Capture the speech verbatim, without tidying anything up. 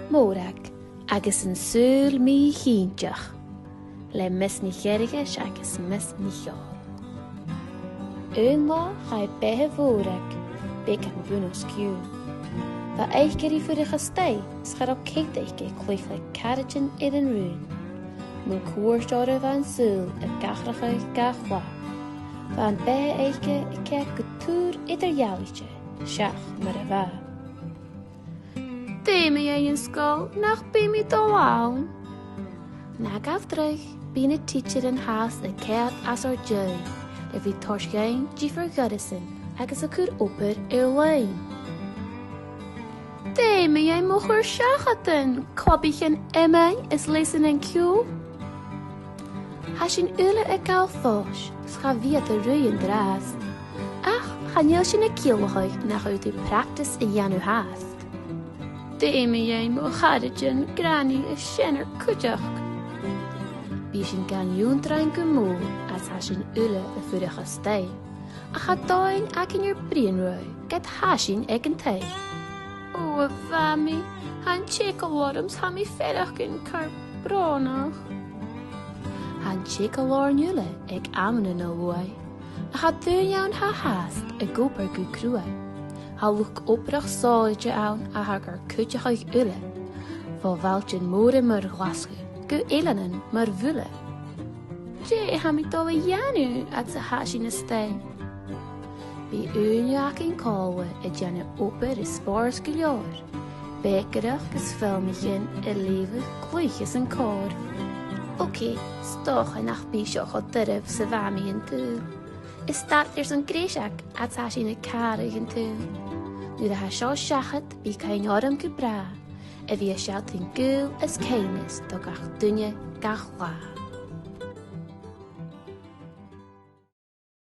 Mòrag agus an Saoghal Mì-chinnteach, le Miss NicFhearghais agus Miss NicDhòmhnaill. Aon latha chaidh beatha Mhòraig beagan bun-os-cionn. Bha Eibhinn a' fuireach a-staigh 's cha robh cead aice cluich le caraidean air an raon. Mun cuairt oirre bha an saoghal ag atharrachadh gach latha. Bha am beatha aice a' coiseachd gu tur eadar-dhealaichte, seach mar a bha. Dè mu dheidhinn an sgoil, nach bi mi a' dol ann? Na gabh dragh, bidh na tidsearan fhathast a' coimhead às ar dèidh, le bhith a' toirt dhuinn diofar ghoireasan agus a' cur obair air-loidhne. Dè mu dheidhinn mo chur-seachadan, clubaichean iomain is leasanan ciùil? Tha sinn uile a' gabhail fois, 's cha bhi iad a' ruith an-dràsta. Ach chan eil sinn a' ciallachadh nach urrainn dhut practice a dhèanamh fhathast. Dè mu dheidhinn mo charaidean, Granny is seanair cuideachd? Bidh sinn gan ionndrainn gu mòr, is tha sinn uile a' fuireach a-staigh. Ach tha dòighean againn air bruidhinn riutha, ged tha sinn aig an taigh. Ò, a Mhamaidh, tha an t-eagal orm 's tha mi a' faireachdainn car brònach. Tha an t-eagal oirnn uile aig amannan, a luaidh, ach tha daoine ann fhathast ag obair gu cruaidh. Tha luchd-obrach sònraichte ann a tha gar cuideachadh uile, bho bhailtean mòra mar Ghlaschu gu eileanan mar Mhuile. Dè tha mi a' dol a dhèanamh fhad 's a tha sinn a-staigh? Bidh ùine againn còmhla a' dèanamh obair is spòrs gu leòr, bèicearachd is filmichean, a' leughadh, cluich is an còrr. Ok, 's dòcha nach bi seo cho doirbh 's a bha mi an t-saoghail. Is stad airson greiseag fhad 's a tha sinn a' càradh an t-saoghail. Nuair a tha seo seachad, bidh cuimhne orm gu bràth a bhith a' sealltainn gaol is caoimhneas do gach duine gach latha.